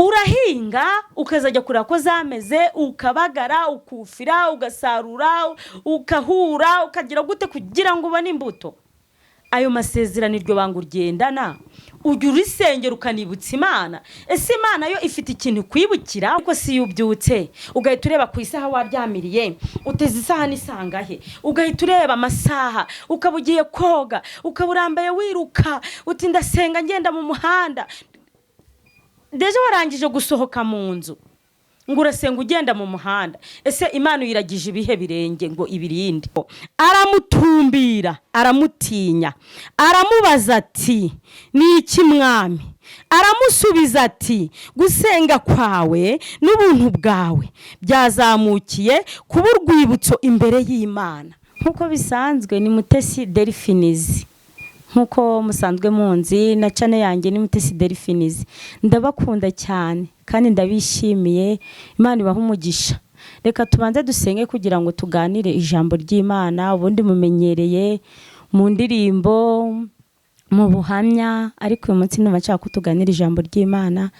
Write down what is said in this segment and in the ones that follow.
Urahinga, ukazajya kureba ko zameze, ukabagara, ukufira, ugasarura, ukahura, ukagira gute kugira ngo ubone imbuto. Ayo masezerano, iryo banga uryendana, ujya urisengera ukanibutsa Imana. Ese Imana yo ifite ikintu ikwibukira? Ariko si iyo ubyutse ugahita ureba ku isaha waryamiriye, uteze isaha n'isangahe, ugahita ureba amasaha, ukaba ugiye koga, ukaba urambaye wiruka, uti: "Ndasenga ngenda mu muhanda." Déjà warangije gusohoka mu nzu, ngo urasenga ugenda mu muhanda. Ese Imana uyiragije ibihe birenge ngo ibirinde? Aramutumbira, aramutinya, aramubaza ati: "Ni iki, Mwami?" Aramusubiza ati: "Gusenga kwawe n'ubuntu bwawe byazamukiye kuba urwibutso imbere y'Imana." Nk'uko bisanzwe, ni Mutesi Delphinizi, nk'uko musanzwe munzi na channel yanjye ni Mutesi Delphinizi. Ndabakunda cyane kandi ndabishimiye, Imana ibaha umugisha. Reka tubanze dusenge kugira ngo tuganire ijambo ry'Imana. Ubundi mumenyereye mu ndirimbo, mu buhamya, ariko uyu munsi numva nshaka ko tuganira ijambo ry'Imana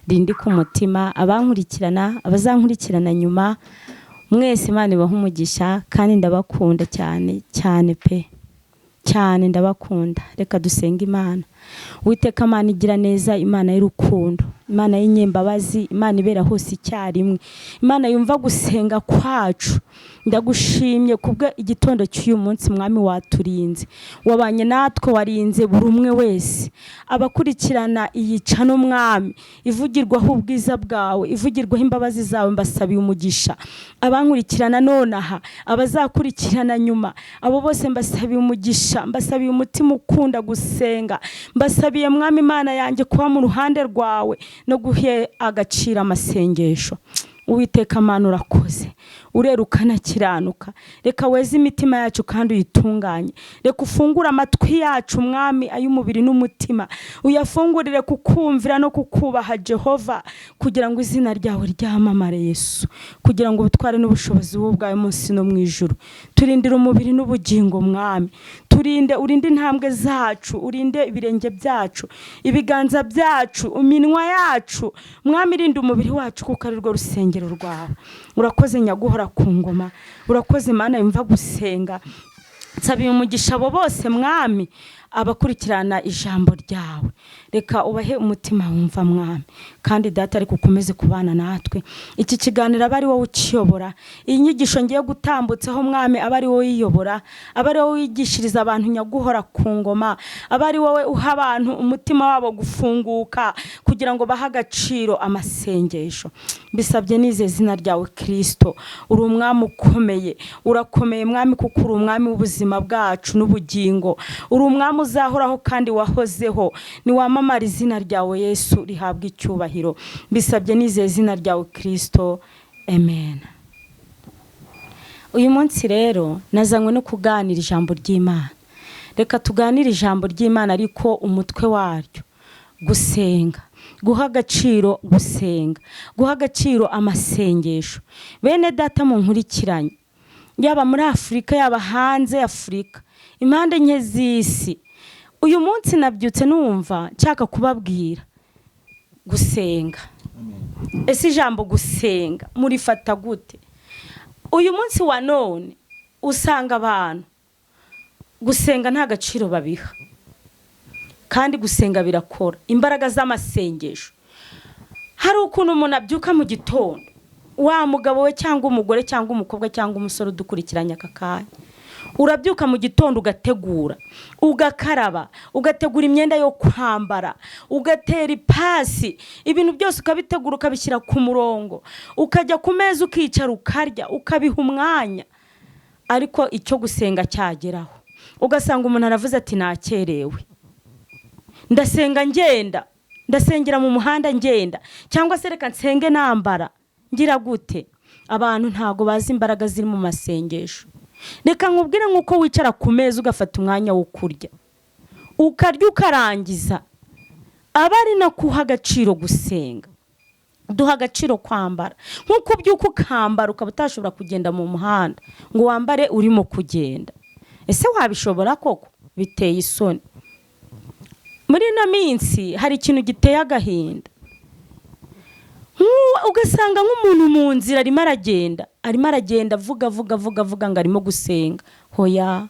rindi ku mutima. Abankurikirana, abazankurikirana nyuma, mwese Imana ibaha umugisha kandi ndabakunda cyane cyane pe, cyane ndabakunda. Reka dusenge Imana. Witeka Imana igira neza, Imana y'urukundo, Imana y'inyembabazi, Imana ibera hose icyarimwe, Imana yumva gusenga kwacu, ndagushimye kubwo igitondo cy'uyu munsi. Mwami, waturinze, wabanye natwe, warinze buri umwe wese abakurikirana iyi channel. Mwami, ivugirwaho ubwiza bwawe, ivugirwaho imbabazi zawe, mbasabiye umugisha. Abankurikirana nonaha, abazakurikirana nyuma, abo bose mbasabiye umugisha, mbasabiye umutima ukunda gusenga, mbasabiye, Mwami Imana yanjye, kuba mu ruhande rwawe no guha agaciro amasengesho. Uwiteka Mana, urakoze, urera, ukanakiranuka. Reka weze imitima yacu kandi uyitunganye. Reka ufungure amatwi yacu, Mwami, ay'umubiri n'umutima, uyafungurire kukumvira no kukubaha, Jehova, kugira ngo izina ryawe ryamamare, Yesu, kugira ngo ubutware n'ubushobozi bube ubwawe munsi no mu ijuru. Turindire umubiri n'ubugingo, Mwami, turinde, urinde intambwe zacu, urinde ibirenge byacu, ibiganza byacu, iminwa yacu. Mwami, irinde umubiri wacu kuko ari rwo rusengero rwawe. Urakoze, Nyaguhora ku ngoma, urakoze Mana yumva gusenga. Nsabiye umugisha abo bose, Mwami, abakurikirana ijambo ryawe. Reka ubahe umutima wumva, Mwami, kandi Data, ariko ukomeze kubana natwe. Iki kiganiro aba ari wowe ukiyobora, iyi nyigisho ngiye gutambutsaho, Mwami, aba ari wowe uyiyobora, aba ari wowe wigishiriza abantu, Nyaguhora ku ngoma, aba ari wowe uha abantu umutima wabo gufunguka kugira ngo bahe agaciro amasengesho. Bisabye nizeye izina ryawe, Kirisito. Uri umwami ukomeye, urakomeye, Mwami, kuko uri umwami w'ubuzima bwacu n'ubugingo. Uri umwami uzahoraho kandi wahozeho. Niwamamara izina ryawe, Yesu, rihabwa icyubahiro. Bisabye nizeye izina ryawe, Kirisito, amen. Uyu munsi rero nazanywe no kuganira ijambo ry'Imana. Reka tuganire ijambo ry'Imana, ariko umutwe waryo gusenga, guha agaciro gusenga, guha agaciro amasengesho. Bene Data munkurikiranye, yaba muri Afurika, yaba hanze y'Afurika, impande enye z'isi, uyu munsi nabyutse numva nshaka kubabwira gusenga. Ese ijambo gusenga murifata gute? Uyu munsi wa none usanga abantu gusenga nta gaciro babiha, kandi gusenga birakora, imbaraga z'amasengesho. Hari ukuntu umuntu abyuka mu gitondo, wa mugabo we cyangwa umugore cyangwa umukobwa cyangwa umusore udukurikiranye aka kanya, urabyuka mu gitondo, ugategura, ugakaraba, ugategura imyenda yo kwambara, ugatera ipasi, ibintu byose ukabitegura, ukabishyira ku murongo, ukajya ku meza, ukicara, ukarya, ukabiha umwanya. Ariko icyo gusenga cyageraho, ugasanga umuntu aravuze ati: "Nakerewe, ndasenga ngenda, ndasengera mu muhanda ngenda, cyangwa se reka nsenge nambara." Ngira gute? Abantu ntabwo bazi imbaraga ziri mu masengesho. Reka nkubwire, nk'uko wicara ku meza ugafata umwanya wo kurya, ukarya, ukarangiza, aba ari no uha agaciro gusenga. Duha agaciro kwambara. Nk'uko ubyuka ukambara, ukaba utashobora kugenda mu muhanda ngo wambare urimo kugenda. Ese wabishobora koko? Biteye isoni. Muri ino minsi hari ikintu giteye agahinda. Ugasanga nk'umuntu mu nzira arimo aragenda, arimo aragenda avuga avuga avuga avuga ngo arimo gusenga. Hoya,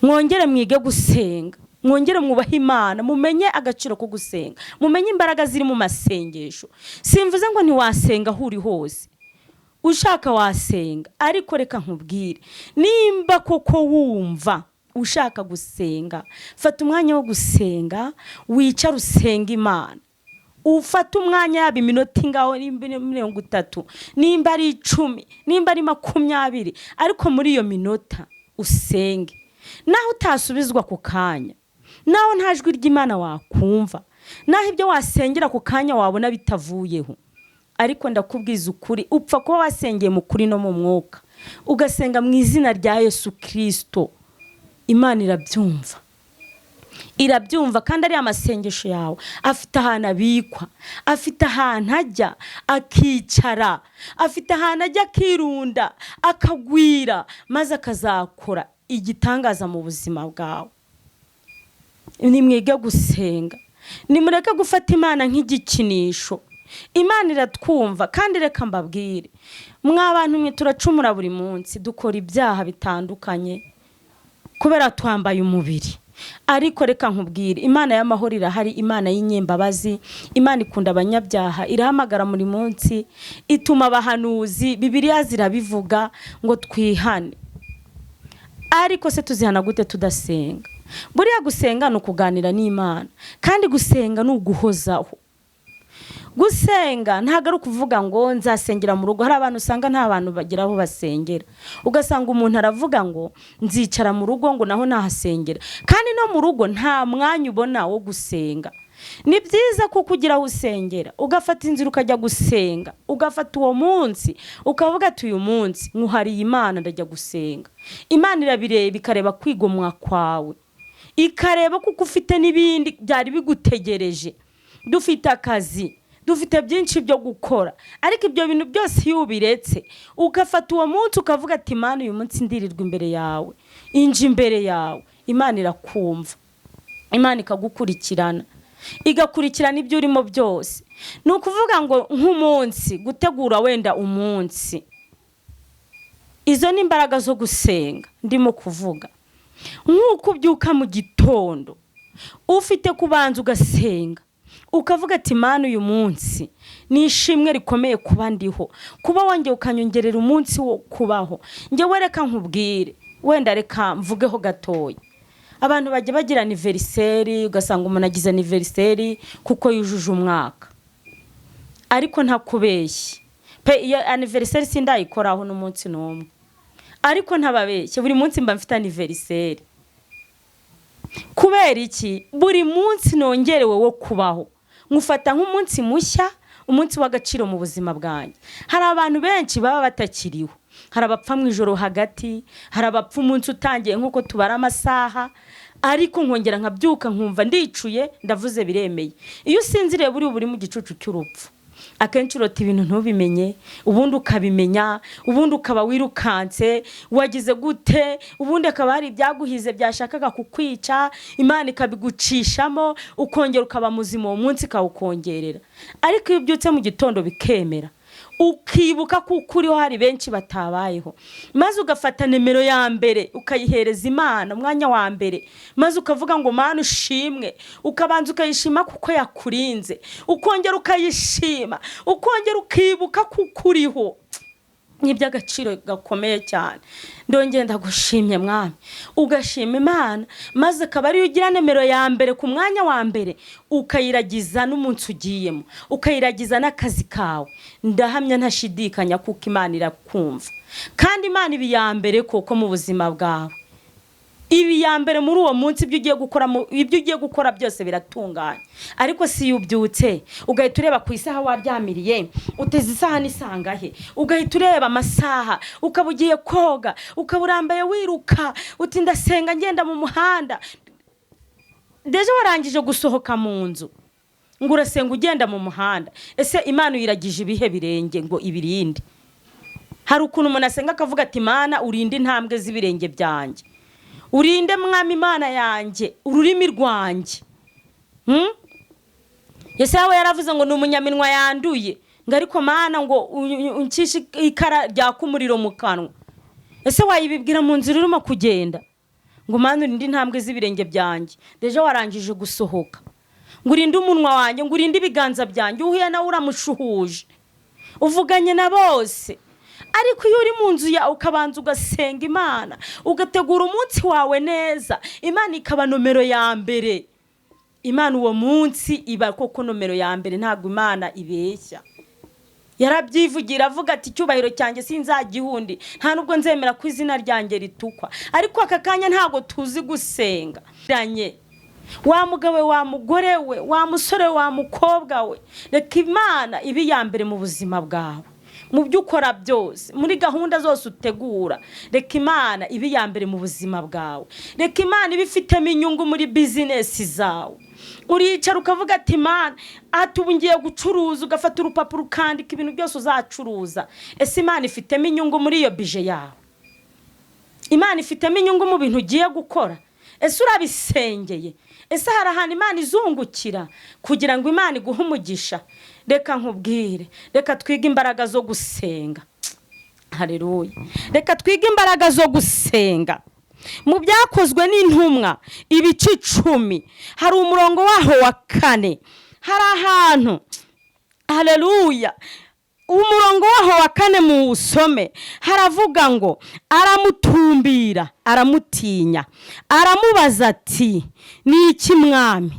mwongere mwige gusenga, mwongere mwubahe Imana, mumenye agaciro ko gusenga, mumenye imbaraga ziri mu masengesho. Simvuze ngo ntiwasenga aho uri hose, ushaka wasenga, ariko reka nkubwire, nimba koko wumva ushaka gusenga, fata umwanya wo gusenga, wicare usenge Imana. Ufate umwanya, yaba iminota ingaho, nimba ari 30, nimba ari 10, nimba ari 20, ariko muri iyo minota usenge. Naho utasubizwa ku kanya, naho nta jwi ry'Imana wakumva, naho ibyo wasengera ku kanya wabona bitavuyeho, ariko ndakubwiza ukuri, upfa kuba wasengeye mu kuri no mu mwuka, ugasenga mu izina rya Yesu Kirisito, Imana irabyumva, irabyumva. Kandi ariya masengesho yawe afite ahantu abikwa, afite ahantu ajya akicara, afite ahantu ajya akirunda, akagwira, maze akazakora igitangaza mu buzima bwawe. Nimwige gusenga, nimureke gufata Imana nk'igikinisho. Imana iratwumva. Kandi reka mbabwire, mwa bantu mwe, turacumura buri munsi, dukora ibyaha bitandukanye kubera twambaye umubiri. Ariko reka nkubwire, Imana y'amahoro irahari, Imana y'inyembabazi, Imana ikunda abanyabyaha, irahamagara buri munsi, ituma abahanuzi, Bibiliya zirabivuga ngo twihane. Ariko se tuzihana gute tudasenga? Buriya gusenga ni ukuganira n'Imana, kandi gusenga ni uguhozaho. Gusenga ntabwo ari ukuvuga ngo nzasengera mu rugo. Hari abantu usanga nta bantu bagira aho basengera, ugasanga umuntu aravuga ngo nzicara mu rugo, ngo naho nahasengera, kandi no mu rugo nta mwanya ubona wo gusenga. Ni byiza kuko ugira aho usengera, ugafata inzira ukajya gusenga, ugafata uwo munsi ukavuga ati uyu munsi nkuhariye Imana, ndajya gusenga. Imana irabireba, ikareba kwigomwa kwawe, ikareba kuko ufite n'ibindi byari bigutegereje. Dufite akazi, dufite byinshi byo gukora, ariko ibyo bintu byose iyo ubiretse, ugafata uwo munsi ukavuga ati Imana, uyu munsi ndirirwa imbere yawe, inje imbere yawe, Imana irakumva, Imana ikagukurikirana, igakurikirana ibyo urimo byose. Ni ukuvuga ngo nk'umunsi, gutegura wenda umunsi, izo ni imbaraga zo gusenga ndimo kuvuga. Nk'uko ubyuka mu gitondo, ufite kubanza ugasenga, ukavuga ati Mana, uyu munsi ni ishimwe rikomeye kuba ndiho, kuba wongeye ukanyongerera umunsi wo kubaho. Njyewe reka nkubwire, wenda reka mvugeho gatoya. Abantu bajya bagira anniversaire, ugasanga umuntu agize anniversaire kuko yujuje umwaka. Ariko ntakubeshye pe, iyo anniversaire sindayikoraho n'umunsi n'umwe. Ariko ntababeshye, buri munsi mba mfite anniversaire. Kubera iki? Buri munsi nongerewe wo kubaho nkufata nk'umunsi mushya, umunsi w'agaciro mu buzima bwanjye. Hari abantu benshi baba batakiriho, hari abapfa mu ijoro hagati, hari abapfa umunsi utangiye nk'uko tubara amasaha. Ariko nkongera nkabyuka, nkumva ndicuye, ndavuze biremeye. Iyo usinziriye buri buri mu gicucu cy'urupfu, akenshi urota ibintu ntubimenye, ubundi ukabimenya, ubundi ukaba wirukanse, wagize gute, ubundi akaba hari ibyaguhize byashakaga kukwica, Imana ikabigucishamo, ukongera ukaba muzima, uwo munsi ikawukongerera. Ariko iyo ubyutse mu gitondo bikemera, ukibuka kuko uriho, hari benshi batabayeho, maze ugafata nimero ya mbere ukayihereza Imana, umwanya wa mbere, maze ukavuga ngo Mana ushimwe, ukabanza ukayishima kuko yakurinze, ukongera ukayishima, ukongera ukibuka kuko uriho, ni iby'agaciro gakomeye cyane. Ndongera ndagushimye Mwami, ugashima Imana, maze akaba ariyo ugira nimero ya mbere ku mwanya wa mbere, ukayiragiza n'umunsi ugiyemo, ukayiragiza n'akazi kawe. Ndahamya ntashidikanya kuko Imana irakumva. Kandi Imana iba iya mbere koko mu buzima bwawe, iba iya mbere muri uwo munsi. Ibyo ugiye gukora, ibyo ugiye gukora byose biratunganye. Ariko si iyo ubyutse ugahita ureba ku isaha waryamiriye, uteze isaha n'isangahe, ugahita ureba amasaha, ukaba ugiye koga, ukaba urambaye wiruka, uti ndasenga ngenda mu muhanda. Déjà warangije gusohoka mu nzu, ngo urasenga ugenda mu muhanda. Ese Imana uyiragije ibihe birenge ngo ibirinde? Hari ukuntu umuntu asenga akavuga ati Imana, urinde intambwe z'ibirenge byanjye, urinde Mwami Imana yanjye ururimi rwanjye. Yesaya we yaravuze ngo ni umunyaminwa yanduye, ngo ariko Mana ngo uncishe ikara ryaka umuriro mu kanwa. Ese wayibibwira mu nzira urimo kugenda ngo Mana urinde intambwe z'ibirenge byanjye, déjà warangije gusohoka, ngo urinde umunwa wanjye, ngo urinde ibiganza byanjye, uhuye nawe uramushuhuje, uvuganye na bose. Ariko iyo uri mu nzu yawe ukabanza ugasenga Imana, ugategura umunsi wawe neza, Imana ikaba nomero ya mbere, Imana uwo munsi iba koko nomero ya mbere. Ntabwo Imana ibeshya, yarabyivugira avuga ati icyubahiro cyanjye sinzagihundi, nta nubwo nzemera ko izina ryanjye ritukwa. Ariko aka kanya ntabwo tuzi gusenga. Wa mugabo we, wa mugore we, wa musore we, wa mukobwa we, reka Imana ibe iya mbere mu buzima bwawe, mu byo ukora byose, muri gahunda zose utegura. Reka Imana ibe iya mbere mu buzima bwawe, reka Imana ibe ifitemo inyungu muri bizinesi zawe. Uricara ukavuga ati Imana, ati ubu ngiye gucuruza, ugafata urupapuro ukandika ibintu byose uzacuruza. Ese Imana ifitemo inyungu muri iyo budget yawe? Imana ifitemo inyungu mu bintu ugiye gukora? Ese urabisengeye? Ese hari ahantu Imana izungukira kugira ngo Imana iguhe umugisha? Reka nkubwire, reka twige imbaraga zo gusenga. Hareruya! Reka twige imbaraga zo gusenga. Mu Byakozwe n'Intumwa ibice 10, hari umurongo waho wa 4, hari ahantu, hareruya, umurongo waho wa 4 muwusome. Haravuga ngo aramutumbira, aramutinya, aramubaza ati ni iki, Mwami?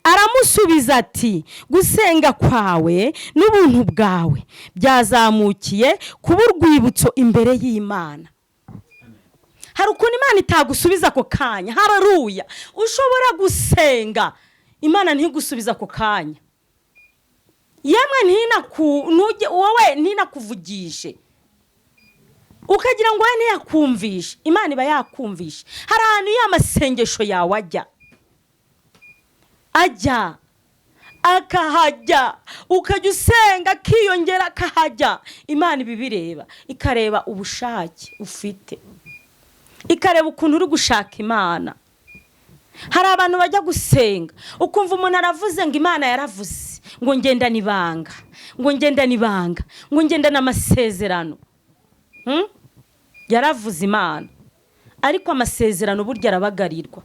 Aramusubiza ati gusenga kwawe n'ubuntu bwawe byazamukiye kuba urwibutso imbere y'Imana. Hari ukuntu Imana itagusubiza ako kanya. Hararuya, ushobora gusenga Imana ntigusubize ako kanya, yemwe wowe ntinakuvugishe, ukagira ngo wowe ntiyakumvishe. Imana iba yakumvishe. Hari ahantu iyo amasengesho yawe ajya akahajya, ukajya usenga akiyongera akahajya. Imana iba ibireba, ikareba ubushake ufite, ikareba ukuntu uri gushaka Imana. Hari abantu bajya gusenga, ukumva umuntu aravuze ngo Imana yaravuze ngo ngendane ibanga, ngo ngendane ibanga, ngo ngendane amasezerano. Yaravuze Imana, ariko amasezerano burya arabagarirwa.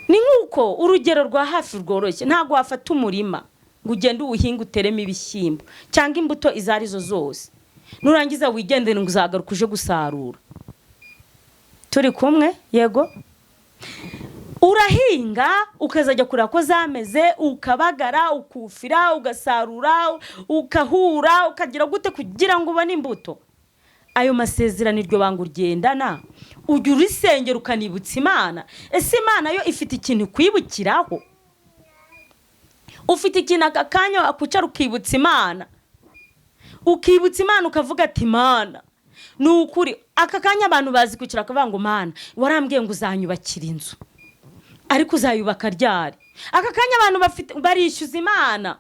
Ni nk'uko urugero rwa hafi rworoshye, ntabwo wafata umurima ngo ugende uwuhinge, uteremo ibishyimbo cyangwa imbuto izo arizo zose, nurangiza wigendere ngo uzagaruka uje gusarura. Turi kumwe? Yego. Urahinga ukazajya kureba ko zameze, ukabagara, ukufira, ugasarura, ukahura, ukagira gute kugira ngo ubone imbuto. Ayo masezerano, iryo banga ugendana, ujya urisengera ukanibutsa Imana. Ese Imana yo ifite ikintu ikwibukiraho? Ufite ikintu aka kanya wakwicara ukibutsa Imana, ukibutsa Imana, ukavuga ati Imana ni ukuri. Aka kanya abantu bazi kwicara bakavuga ngo Mana, warambwiye ngo uzanyubakira inzu, ariko uzayubaka ryari? Aka kanya abantu bafite barishyuza Imana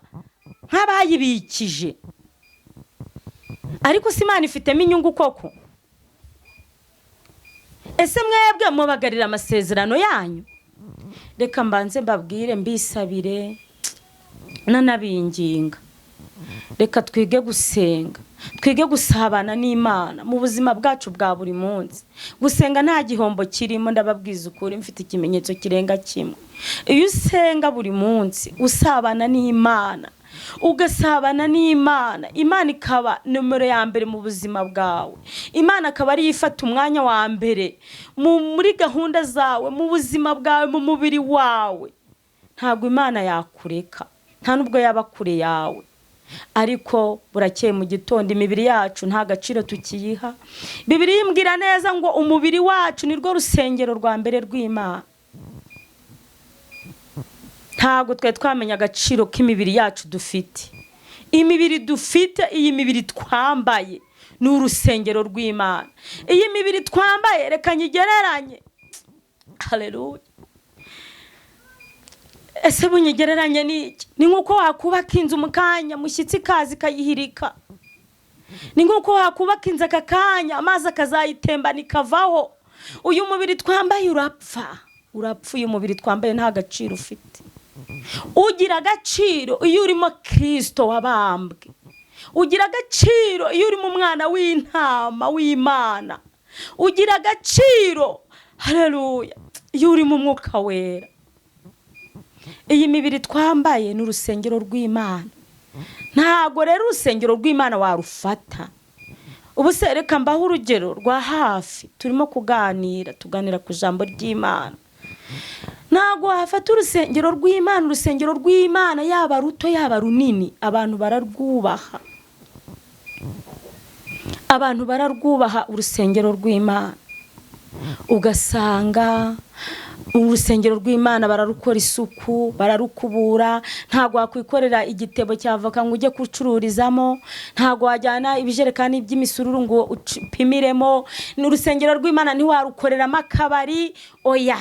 nk'abayibikije, ariko si Imana ifitemo inyungu koko? Ese mwebwe mubagarira amasezerano yanyu? Reka mbanze mbabwire, mbisabire nanabinginga, reka twige gusenga, twige gusabana n'Imana mu buzima bwacu bwa buri munsi. Gusenga nta gihombo kirimo, ndababwiza ukuri, mfite ikimenyetso kirenga kimwe. Iyo usenga buri munsi, usabana n'Imana, ugasabana n'Imana, Imana ikaba nomero ya mbere mu buzima bwawe, Imana akaba ariyo ifata umwanya wa mbere muri gahunda zawe, mu buzima bwawe, mu mubiri wawe, ntabwo Imana yakureka, nta nubwo yaba kure yawe. Ariko burakeye mu gitondo imibiri yacu nta gaciro tukiyiha. Bibiliya imbwira neza ngo umubiri wacu ni rwo rusengero rwa mbere rw'Imana. Ntabwo twari twamenya agaciro k'imibiri yacu dufite. Imibiri dufite, iyi mibiri twambaye, ni urusengero rw'Imana. Iyi mibiri twambaye, reka nyigereranye. Haleluya! Ese bunyigereranye n'iki? Ni nk'uko wakubaka inzu mu kanya mushyitsi ikaza ikayihirika. Ni nk'uko wakubaka inzu aka kanya amazi akazayitembana ikavaho. Uyu mubiri twambaye urapfa, urapfa. Uyu mubiri twambaye nta gaciro ufite. Ugira agaciro iyo urimo Kirisito wabambwe. Ugira agaciro iyo urimo umwana w'intama w'Imana. Ugira agaciro, haleluya, iyo urimo umwuka wera. Iyi mibiri twambaye ni urusengero rw'Imana. Ntabwo rero urusengero rw'Imana warufata. Ubu se reka mbaho urugero rwa hafi, turimo kuganira, tuganira ku ijambo ry'Imana. Ntabwo wafata urusengero rw'Imana, urusengero rw'Imana yaba ruto yaba runini, abantu bararwubaha. Abantu bararwubaha urusengero rw'Imana. Ugasanga urusengero rw'Imana bararukora isuku, bararukubura. Ntabwo wakwikorera igitebo cya avoka ngo ujye gucururizamo, ntabwo wajyana ibijerekani by'imisururu ngo upimiremo. Urusengero rw'Imana ntiwarukoreramo akabari, oya.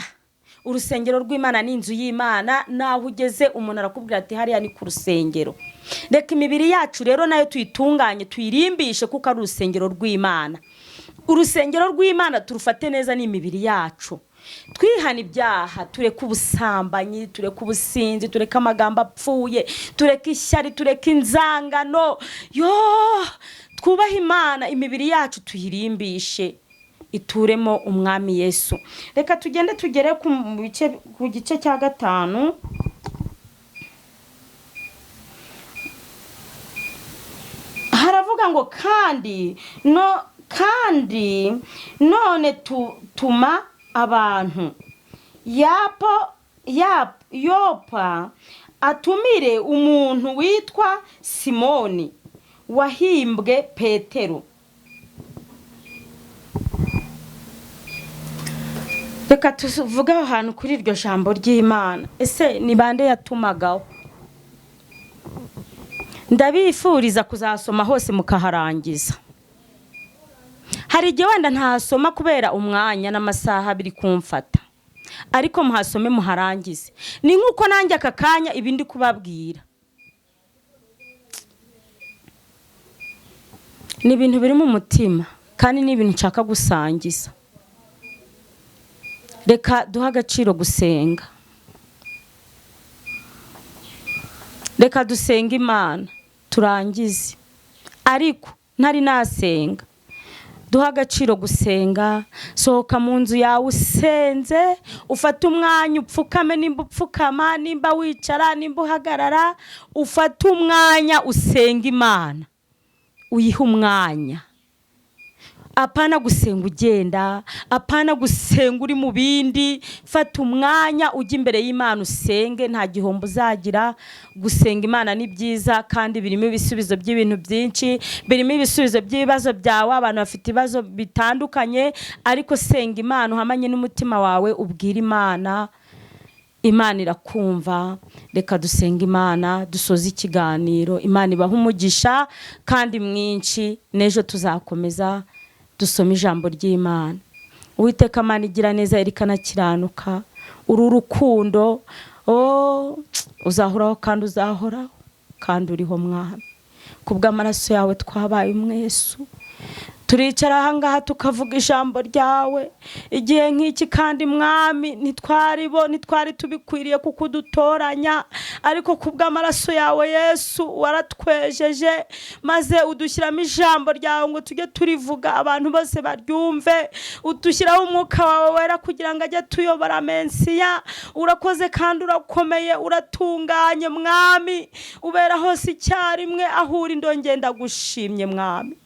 Urusengero rw'Imana ni inzu y'Imana, naho ugeze umuntu arakubwira ati hariya ni ku rusengero. Reka imibiri yacu rero nayo tuyitunganye, tuyirimbishe, kuko ari urusengero rw'Imana. Urusengero rw'Imana turufate neza ni imibiri yacu. Twihana ibyaha, tureke ubusambanyi, tureke ubusinzi, tureke amagambo apfuye, tureke ishyari, tureke inzangano. Yo, twubahe Imana, imibiri yacu tuyirimbishe, ituremo umwami Yesu. Reka tugende tugere ku gice cya 5. Haravuga ngo kandi none tuma abantu Yopa atumire umuntu witwa Simoni wahimbwe Petero. Reka tuvuge aho hantu kuri iryo jambo ry'Imana. Ese ni bande yatumagaho? Ndabifuriza kuzasoma hose mukaharangiza. Hari igihe wenda ntasoma kubera umwanya n'amasaha biri kumfata, ariko muhasome muharangize. Ni nk'uko nanjye aka kanya ibi ndi kubabwira ni ibintu biri mu mutima, kandi ni ibintu nshaka gusangiza. Reka duhe agaciro gusenga. Reka dusenge Imana turangize, ariko ntari nasenga. Duha agaciro gusenga. Sohoka mu nzu yawe usenze, ufate umwanya upfukame, nimba upfukama, nimba wicara, nimba uhagarara, ufate umwanya usenga Imana, uyihe umwanya. Apana gusenga ugenda, apana gusenga uri mu bindi. Fata umwanya ujye imbere y'Imana usenge, nta gihombo uzagira. Gusenga Imana ni byiza, kandi birimo ibisubizo by'ibintu byinshi, birimo ibisubizo by'ibibazo byawe. Abantu bafite ibibazo bitandukanye, ariko senga Imana uhamanye n'umutima wawe, ubwire Imana, Imana irakumva. Reka dusenge Imana dusoze ikiganiro. Imana ibahe umugisha kandi mwinshi, n'ejo tuzakomeza dusome ijambo ry'Imana. Uwiteka Imana igira neza, ikanakiranuka, uru rukundo uzahoraho kandi uzahoraho kandi uriho Mwami. Kubw'amaraso yawe twabaye umwesu. Turicara ahangaha tukavuga ijambo ryawe igihe nk'iki, kandi Mwami ntitwari tubikwiriye kuko udutoranya, ariko kubw'amaraso yawe Yesu waratwejeje, maze udushyiramo ijambo ryawe ngo tujye turivuga abantu bose baryumve. Udushyiraho umwuka wawe wera kugira ngo ajye tuyobora Mensiya. Urakoze kandi urakomeye, uratunganye Mwami, ubera hose icyarimwe, aho uri ndongenda gushimye Mwami.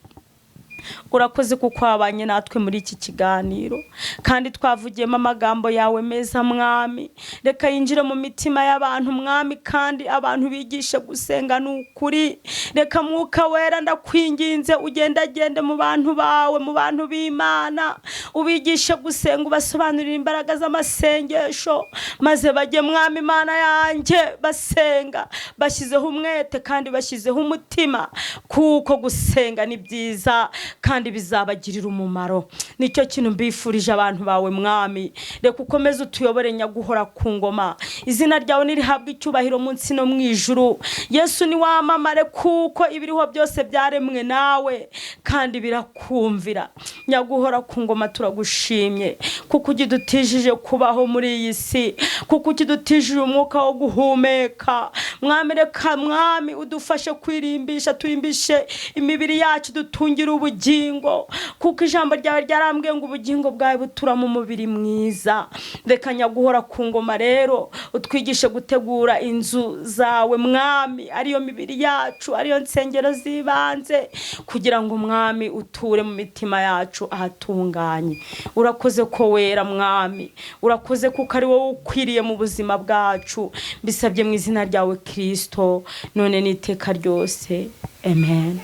Urakoze kuko wabanye natwe muri iki kiganiro, kandi twavugiyemo amagambo yawe meza Mwami. Reka yinjire mu mitima y'abantu Mwami, kandi abantu bigishe gusenga ni ukuri. Reka Mwuka Wera ndakwinginze ugendagende mu bantu bawe, mu bantu b'Imana, ubigishe gusenga, ubasobanurire imbaraga z'amasengesho, maze bajye Mwami Imana yanjye basenga bashyizeho umwete kandi bashyizeho umutima, kuko gusenga ni byiza. kandi bizabagirira umumaro. Nicyo kintu mbifurije abantu bawe, Mwami. Reka ukomeze utuyobore, Nyaguhora ku ngoma. Izina ryawe nirihabwe icyubahiro munsi no mu ijuru. Yesu, niwamamare, kuko ibiriho byose byaremwe nawe kandi birakumvira. Nyaguhora ku ngoma, turagushimye kuko ukidutijije kubaho muri iyi si, kuko ukidutijije umwuka wo guhumeka. Mwami, reka, Mwami, udufashe kwirimbisha, turimbishe imibiri yacu, dutungire ubugingo, kuko ijambo ryawe ryarambwiye ngo ubugingo bwawe butura mu mubiri mwiza. Reka, Nyaguhora ku ngoma, rero utwigishe gutegura inzu zawe, Mwami, ariyo mibiri yacu, ariyo nsengero z'ibanze, kugira ngo, Mwami, uture mu mitima yacu ahatunganye. Urakoze ko wera, Mwami. Urakoze kuko ari wowe ukwiriye mu buzima bwacu. Mbisabye mu izina ryawe Kirisito, none n'iteka ryose, amen.